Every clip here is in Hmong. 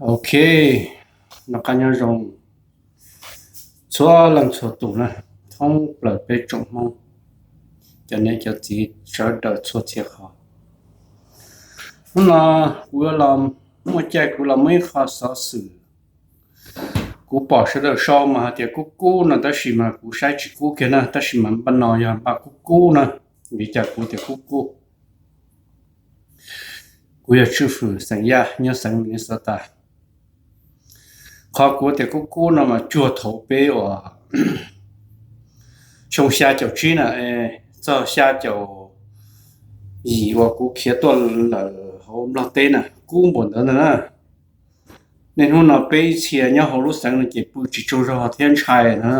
Ok, noj qab nyob zoo txhua leej txhua tus na, thoob plaws peb tsoom Hmoob, cov niam cov txiv sawv daws txhua txhia qhov. Hnub no kuv yuav los, muaj caij kuv los muaj ib qho xov xwm. Kuv pom sawv daws sau mas hais tias kub kub no, tab sis mas kuv saib tsis kub kiag na, tab sis mas npaj no yog npaj kub kub na, vim li cas kuv tias kub kub? Kuv yog Tswj Fwm xeem Yaj nyob xeev Minnesota. Qhov kuv tias kub kub no mas cuag thaum peb uas xyoo xya caum tsib na, txog xya caum yim uas kuv khiav tuaj lawm hauv Nplog teb na, kub npaum ntawd ntag na. Niaj hnub no peb ib txhia nyob hauv lub xeev no ces pw tsis tsaug zog thiab ntshai na,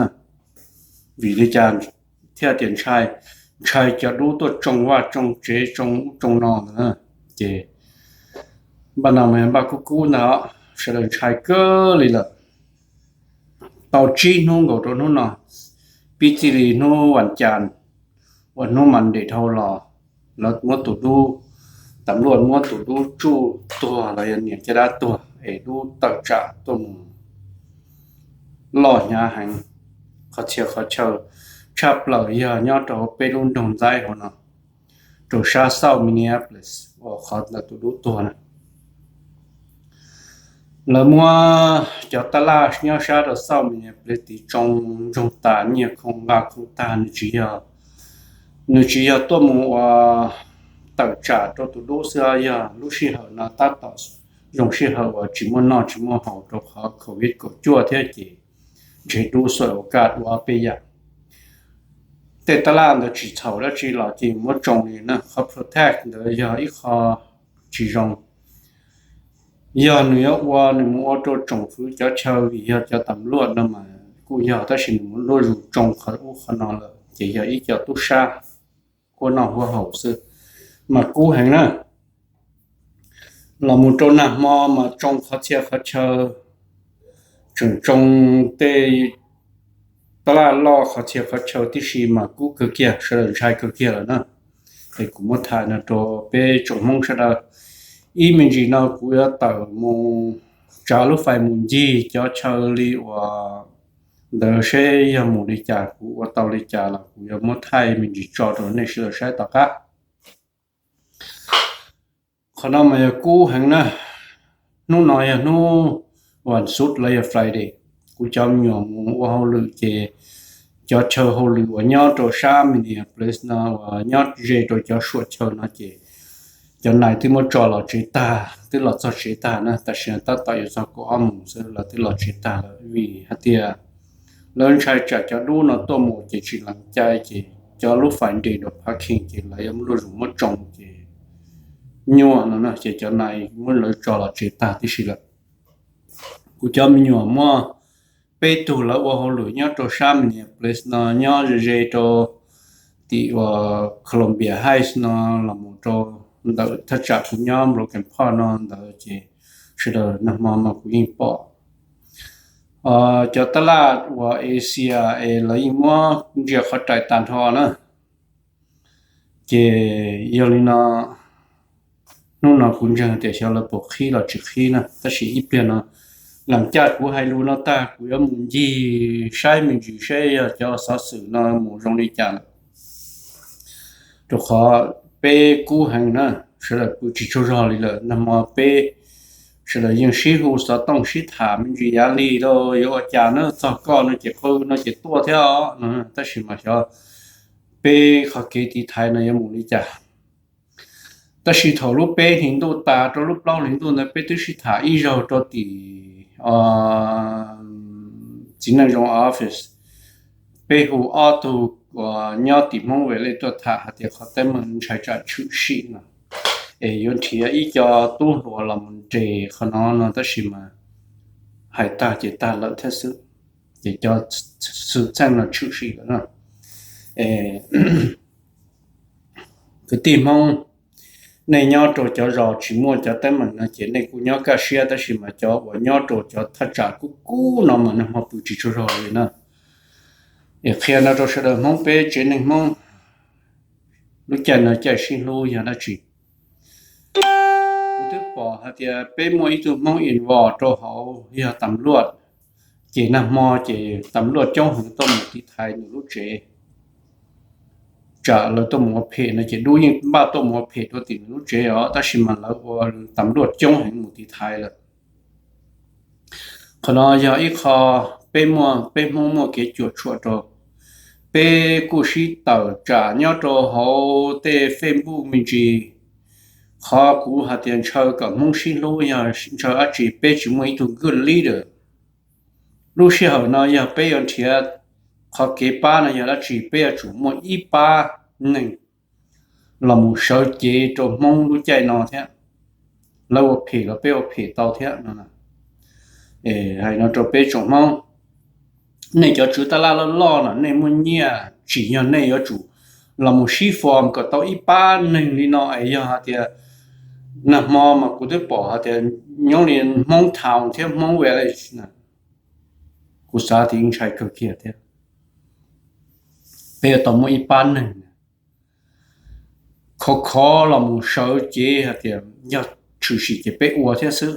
vim li cas thiaj tias ntshai? Ntshai cov dub tuaj tsoo vaj tsoo tsev tsoo ub tsoo no ntag na. Ces npaj no mas npaj kub kub ntag, sawv daws ntshai kawg li lawm. Tau tsib hnub nkaus rau hnub no, pib txij li hnub vas cas uas hnub Monday dhau los, lawv muab tus dub, tam luaj muab tus dub tsuj tuag los yog niam caj dab tuag es dub tawm tsam tuaj mus loj hnyav heev. Qhov txhia qhov chaw tshaj plaws yog nyob rau peb lub nroog Ntxaib hauv no, rau sab South Minneapolis uas qhov ntawd tus dub tuag na. Lawv muab cov tab laj nyob sab rau South Minneapolis tiv tsoo ntsoog tas, nyiaj khoom nqa khoom tag, nws tsis yog, nws tsis yog tuaj mus ua tawm tsam rau tus dub xwb, yog lub sij hawm no tab tom zoo sij hawm uas tsis muaj noj tsis muaj haus rau qhov covid kaum cuaj thiab ces ntshe dub xuam ua kaj ua peb yam. Tej tab laj ntawd tsis txhaum dab tsi los ces muab tsoo li na. Qhov protect ntawd yog ib qho tsis zoo. Yog nws yuav ua, nws mus ua rau tsoom fwv cov chaw vim yog cov tam luaj no mas kuj yog, tab sis nws mus luaj zus tsoo qhov ub qhov no lawm ces yog ib co tub sab huab noj huab haus xwb, mas kub heev na. Los mus rau nag hmo mas tsoo qhov txhia qhov chaw, tseem tsoo tej tab laj loj qhov txhia qhov chaw tib si mas kub kawg kiag, sawv daws ntshai kawg kiag lawm na. Es kuv muab tham no rau peb tsoom Hmoob sawv daws. Ib me ntsis no kuv yuav tawm mus tsav lub fais mus ncig cov chaw li uas ntawd seb yog mus li cas, kuv ua tau li cas los kuv yuav muab thaij me ntsis tso rau nej sawv daws saib tom qab. Qhov no mas yog kub heev na. Hnub no yog hnub vas xuv los yog Friday. Kuv cov me nyuam mus ua hauj lwm ces cov chaw hauj lwm uas nyob rau sab Minneapolis no uas nyob ze rau cov suam chaw no ces cov nais twb muab tso los tsev tag, twb los txog tsev tag na, tam sim no tab tom yuav txog kaum ob moos xwb lawv twb los tsev tag lawm vim hais tias lawv ntshai tsam cov dub no tuaj mus ces tsis lees cai ces cov lub fais nres rau parking ces lawv yuav luaj zus muab tsoo ces nyuaj no na, ces cov nais muab lawv tso los tsev tag tib si lawm. Kuv cov me nyuam muaj peb tug lawv ua hauj lwm nyob rau sab Minneapolis no, nyob ze ze rau tim uas Columbia Heights no los mus rau ntawm thaj tsam kuv nyob Brooklyn Park no ntawd ces sawv daws nag hmo mas kuv yeej pom cov tab laj uas Asia es lawv yeej muab ntsia qhov rais tag nrho na. Ces yog li no, hnub no kuv ntseeg tias xyov lawv puas qhib los tsis qhib na, tab sis ib pliag no lees caj kuv hais lus no tag kuv yuav mus ncig saib me ntsis seb yog cov xov xwm no mus zoo li cas lawm. Rau qhov peb kub heev na, sawv daws pw tsis tsaug zog li lawm. Nag hmo peb sawv daws yeej sib hu xov tooj sib tham me ntsis yav li rau yuav ua cas na, txog koj no ces qw no ces tuaj thiab os no, tab sis mas xyov peb qhov kev tiv thaiv no yuav mus li cas. Tab sis thaum lub peb hlis ntuj tas rau lub plaub hlis ntuj ntawd peb twb sib tham ib zaug rau tim txiv neej zoo office. Peb hu ob tug uas nyob tim Hmoob Valley tuaj tham hais tias qhov teeb meem ntshai tsam tshwm sim no es yuav nrhiav ib co tub hluas los mus nres qhov no no, tab sis mas hais tag ces tag lawm thiab xwb. Ces cov xwm txheej no tshwm sim lawm no. Kwv tij Hmoob, nej nyob rau cov zos tsis muaj cov teeb meem no ces nej kuj nyob kaj siab, tab sis mas cov uas nyob rau cov thaj tsam kub kub no mas nag hmo pw tsis tsaug zog li na. Es qhia no rau sawv daws Hmoob, peb tsev neeg Hmoob lub caij no caij sib hlub yog dab tsi? Kuv twb pom hais tias peb muaj ib tug Hmoob involve rau hauv yog tam luaj, ces nag hmo ces tam luaj coob heev tuaj mus tiv thaiv nws lub tsev, tsam lawv tuaj mus ua phem no ces dub yeej npaj tuaj mus ua phem rau tim nws lub tsev os, tab sis mas lawv ua tam luaj coob heev mus tiv thaiv lawm. Qhov no yog ib qho peb muaj, peb Hmoob muaj kev cuam tshuam rau. Peb kuj sib tawm tsam nyob rau hauv tej Facebook me ntsis. Qhov kuv hais tias ntshaw kom Hmoob sib hlub yog ntshaw dab tsi? Peb tsis muaj ib tug good leader. Lub sij hawm no yog peb yuav nrhiav qhov kev pab no yog dab tsi? Peb yuav tsum muaj ib pab neeg los mus sawv cev rau Hmoob lub caij no thiab. Lawv ua phem los peb ua phem tau thiab no. Hais no rau peb tsoom Hmoob, nej cov tswv tab laj loj loj no nej muaj nyiaj, tsim nyog nej yuav tsum los mus sib form kom tau ib pab neeg li no es yog hais tias nag hmo mas kuv twb pom hais tias nyob li Hmoob Town thiab Hmoob Village na, kuv xav tias ntshai kawg kiag thiab. Peb yuav tau muaj ib pab neeg khov khov los mus sawv cev hais tias yog tshwm sim ces peb ua thiab xwb,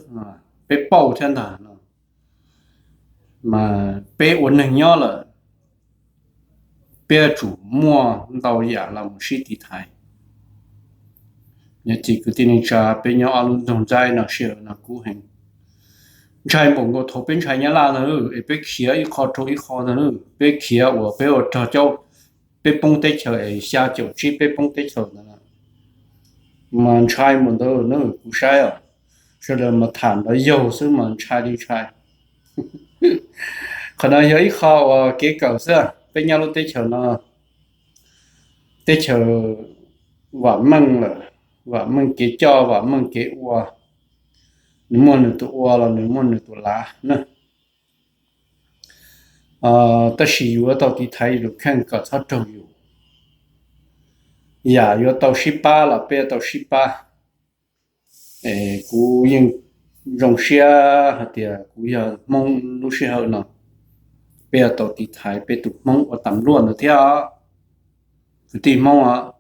peb pauj thiab ntag no. Mas peb ua neeg nyob lawm, peb yuav tsum muaj ntau yam los mus sib tiv thaiv. Niam txiv kwv tij neej tsa, peb nyob ob lub nroog Ntxaib no sij hawm no kub heev. Ntshai npaum nkaus thaum peb ntshai Nyab Laj ntag, es peb khiav ib qho rau ib qho ntag, peb khiav uas peb ua rog caub, peb poob teb chaws es xya caum tsib peb poob teb chaws ntawd. Mas ntshai npaum ntawd na, kuv saib os, sawv daws mas tham ntawd yaug xwb mas ntshai li ntshai. Qhov no yog ib qho uas kev kawm xwb, peb nyob lub teb chaws no, teb chaws vam meej lawm, vam meej kev coj, vam meej kev ua, nws muaj nws tus ua los nws muaj nws tus lav na. Tab sis yus yuav tau tiv thaiv yus tus kheej kom txhob raug yus. Yam yuav tau sib pab los peb yuav tau sib pab. Kuv yeej zoo siab hais tias kuv yog Hmoob lub sij hawm no, peb yuav tau tiv thaiv peb tus Hmoob ua tam luaj ntawd thiab. Kwv tij Hmoob,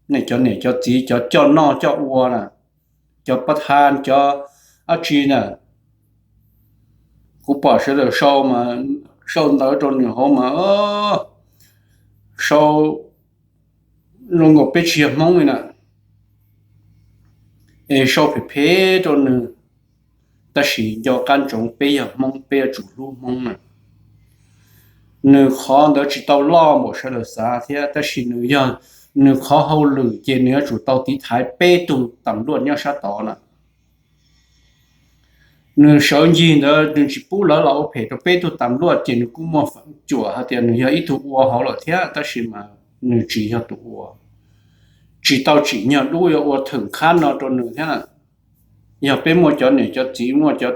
nej cov niam cov txiv cov coj noj coj ua na, cov pab tha cov dab tsi na, kuv pom sawv daws sau, sau ntawv rau nws hauv mas sau zoo nkaus peb tsis yog Hmoob li na, es sau phem phem rau nws. Tab sis nco qab ntsoov peb yog Hmoob, peb yuav tsum hlub Hmoob na. Nws qhov ntawd tsis tau loj npaum sawv daws xav thiab, tab sis nws yog, nws qhov hauj lwm ces nws yuav tsum tau tiv thaiv peb tug tam luaj nyob sab tod na. Nws sawv ncig ntawd nws tsis pub lawv los ua phem rau peb tug tam luaj ces nws kuj muaj feem cuam hais tias nws yog ib tug ua hauv lawm thiab, tab sis mas nws tsis yog tus ua. Tsis tau tsim nyog dub yuav ua thwm qhab no rau nws thiab. Yog peb muaj cov niam cov txiv muaj cov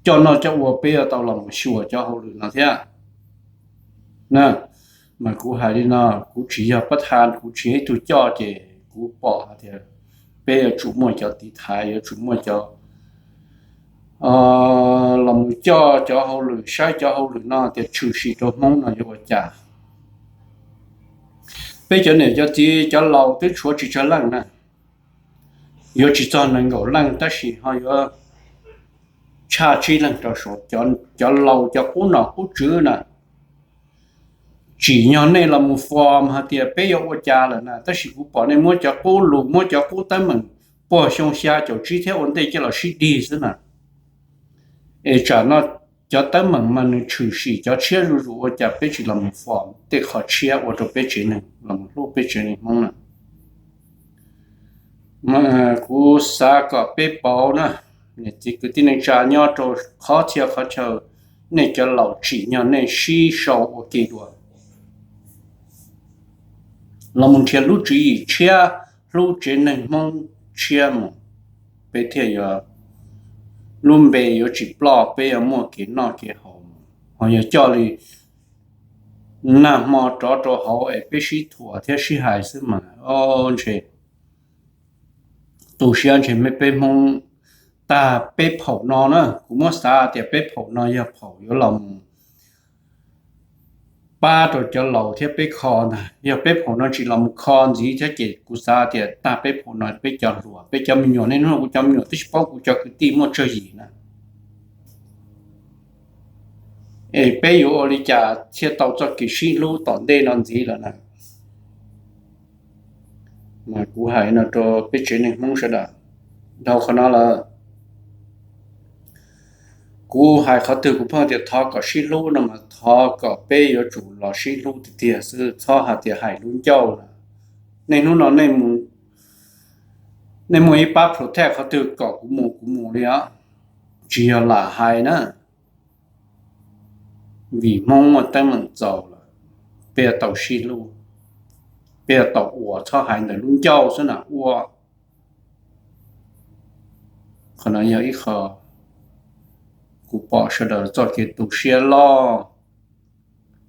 coj noj coj ua, peb yuav tau los mus xyuas cov hauj lwm no thiab na. Mas kuv hais li no, kuv tsis yog pab tha, kuv tsis yog ib tug coj, ces kuv pom hais tias peb yuav tsum muaj cov tiv thaiv, yuav tsum muaj cov los mus coj cov hauj lwm, saib cov hauj lwm no tias tshwm sim rau Hmoob no yuav ua cas. Peb cov niam cov txiv cov laus twb tshuav tsis tsawg leej na, yuav tsis txog nees nkaum leej tab sis ho yuav tshaj tsib leeg rau saud. Cov laus cov qub nom qub tswv na, tsim nyog nej los mus form hais tias peb yuav ua cas lawm na, tab sis kuv pom nej muab cov qub lus, muab cov qub teeb meem puag xyoo xya caum tsib thiab ua ntej coj los sib dig xwb na. Es tsam no cov teeb meem mas nws tshwm sim cov tshiab zuj zus, ua cas peb tsis los mus form tej qhov tshiab ua rau peb tsev neeg los mus hlub peb tsev neeg Hmoob na. Kuv xav kom peb pauv na, niam txiv kwv tij neej tsa nyob rau qhov txhia qhov chaw, nej cov laus tsim nyog nej sib sau ua ke dua, los mus nrhiav lub tswv yim tshiab, hlub tsev neeg Hmoob tshiab mus, peb thiaj yuav, lub npe yuav tsis ploj, peb yuav muaj kev noj kev haus mus. Ho yog coj li nag hmo rov rau hauv es peb sib thuam thiab sib hais xwb mas, o, ntshe tu siab ntshe peb Hmoob tag peb phaum no na. Kuv muab xav tias peb phaum no yog phaum yuav los mus pab rau cov laus thiab peb kho ntag. Yog peb phaum no tsis los mus kho ntxiv thiab ces kuv xav tias tag peb phaum no peb cov hluas, peb cov me nyuam, niaj hnub no kuv cov me nyuam twb tsis paub kuv cov kwv tij muaj tsawg yim na. Es peb yuav ua li cas thiaj tau txoj kev sib hlub tom ntej no ntxiv lawm na? Mas kuv hais no rau peb tsev neeg Hmoob sawv daws dhau qhov no lawm. Kuv hais qhov twg kuv pheej tias thov kom sib hlub no mas thov kom peb yuav tsum los sib hlub tiag tiag xwb, txhob hais tias hais lub ncauj na. Niaj hnub no nej muaj ib pab protect qhov twg kom kuv mus kuv mus li os, tsis yog lam hais na. Vim Hmoob muaj teeb meem txaus lawm, peb yuav tau sib hlub, peb yuav tau ua, txhob hais ntawm lub ncauj xwb na ua. Qhov no yog ib qho kuv pom sawv daws txoj kev tu siab loj,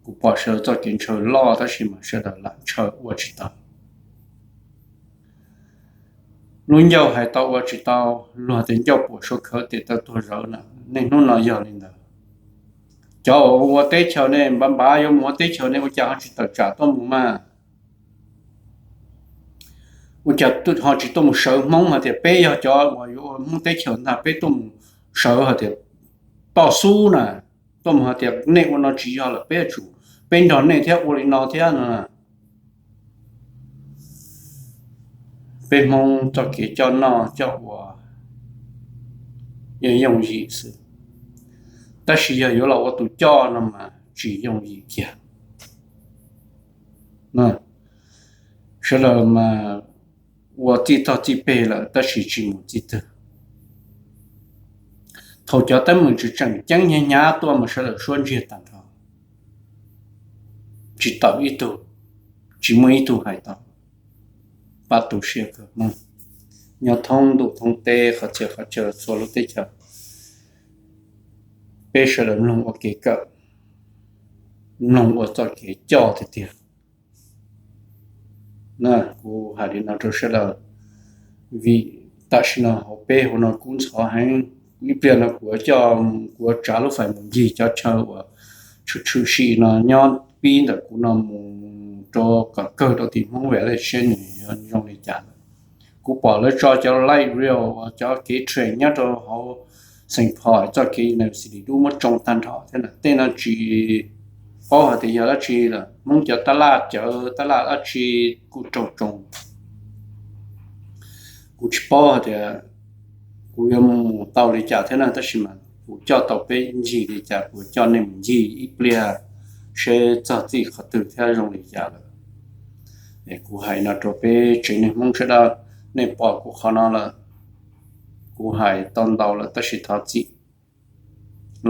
kuv pom sawv daws txoj kev ntshaw loj tab sis mas sawv daws lam ntshaw ua tsis tau. Lub ncauj hais tau ua tsis tau, luag tias ncauj puam suav khawv tes taw tuag zawv na, niaj hnub no yog li ntawd. Cov uas ua teb chaws ne npav npav yuav mus ua teb chaws ne ua cas ho tsis tawm tsam tuaj mus mas? Ua cas ho tsis tuaj mus sawv Hmoob hais tias peb yog cov uas yuav ua Hmoob teb chaws ntag, peb tuaj mus sawv hais tias toj xub na, tuaj mus hais tias nej ua no tsis yog lawm, peb yuav tsum, peb nrog nej thiab ua li no thiab no. Peb Hmoob txoj kev coj noj coj ua yeej yooj yim xwb, tab sis yog yuav los ua tus coj no mas tsis yooj yim kiag. Sawv daws mas ua txij tog txij peg lawm tab sis tsis mus txij twg. Thaum cov teeb meem tseem tseem ceeb hnyav hnyav tuaj mas sawv daws suab ntsiag tag nrho, tsis tawm ib tug, tsis muaj ib tug hais tau. Pab tu siab kawg Hmoob nyob thoob ntuj thoob teb qhov txhia qhov chaw txhua lub teb chaws, peb sawv daws mloog ua kev kawm, mloog ua txoj kev coj tiag tiag. Kuv hais li no rau sawv daws, vim tam sim no hauv peb hauv no kub ntxhov heev. Ib pliag no kuv yuav coj, kuv yuav tsav lub fais mus ncig cov chaw uas tshwm tshwm sim no nyob pib ntawm kuv no mus rau kom kawg rau tim Hmoob Valley seb nws yuav zoo li cas lawm. Kuv pom lawv tso cov light rail uas cov kev train nyob rau hauv Saint Paul txoj kev university dub muab tsoo tag nrho thiab na. Tej no tsis paub hais tias yog dab tsi lawm, Hmoob cov tab laj cawv tab laj dab tsi kuj raug tsoo. Kuv tsis paub hais tias kuv yuav mus tau li cas thiab na, tab sis mas kuv coj tau peb ncig li cas kuv coj nej mus ncig ib pliag seb txog txij qhov twg thiab zoo li cas lawm. Kuv hais no rau peb tsev neeg Hmoob sawv daws, nej pom kuv qhov no lawm, kuv hais tau ntau lawm tab sis thov txim.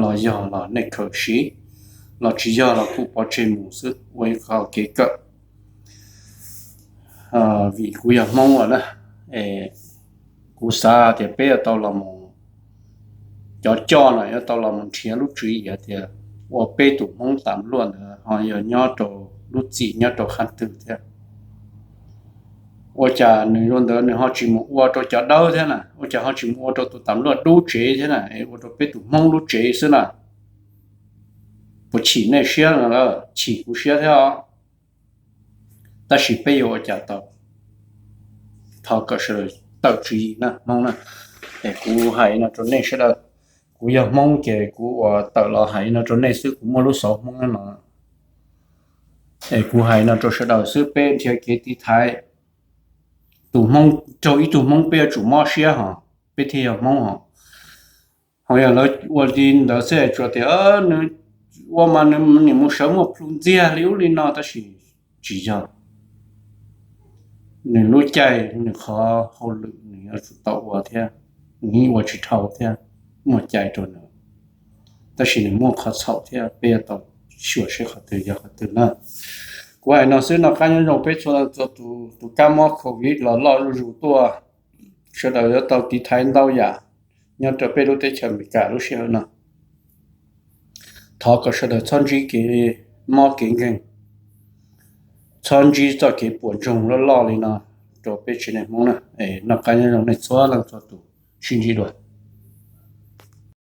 Los yog los nej khaws siv, los tsis yog los kuj pov tseg mus xwb ua ib qho kev kawm. Vim kuv yog Hmoob lawm na, kuv xav tias peb yuav tau los mus, cov coj no yuav tau los mus nrhiav lub tswv yim tias ua peb tus Hmoob tas luaj ntawd ho yog nyob rau lub txim nyob rau qhov twg thiab. Ua cas nws ua ntawd nws ho tsis mus ua rau cov dawb thiab na, ua cas ho tsis mus ua rau tus tas luaj dub tsev thiab na, es ua rau peb tus Hmoob lub tsev xwb na. Puas chim nej siab no? Chim kuv siab thiab os. Tab sis peb yuav ua cas tau? Thov kom sawv daws tawm tswv yim na Hmoob na. Es kuv hais no rau nej sawv daws, kuv yog Hmoob ces kuv uas tawm los hais no rau nej xwb, kuv muaj lub xauv Hmoob no. Es kuv hais no rau sawv daws xwb, peb nrhiav kev tiv thaiv. Tus Hmoob raug ib tug Hmoob peb yuav tsum mob siab hos peb thiaj yog Hmoob hos. Ho yog lawv ua li ntawd xwb tsuas tias nws ua mas nws nim mus sawv muaj plhu ntxiag li ub li no, tab sis tsis yog. Nws lub caij nws qhov hauj lwm nws yuav tsum tau ua thiab, nws yeej ua tsis dhau thiab, muaj cai rau nws. Tab sis nws muaj qhov txhaum thiab, peb yuav tau xyuas seb qhov twg yog qhov twg na. Kuv hais no xwb, noj qab nyob zoo peb txhua txhua tus. Tus kab mob covid los loj zuj zus tuaj, sawv daws yuav tau tiv thaiv ntau yam nyob rau peb lub teb chaws Amelikas lub sij hawm no. Thov kom sawv daws txhob ntsib kev mob kev nkeeg, txhob ntsib txoj kev puas ntsoog loj loj li no rau peb tsev neeg Hmoob na. Noj qab nyob zoo nej txhua leej txhua tus, sib ntsib dua.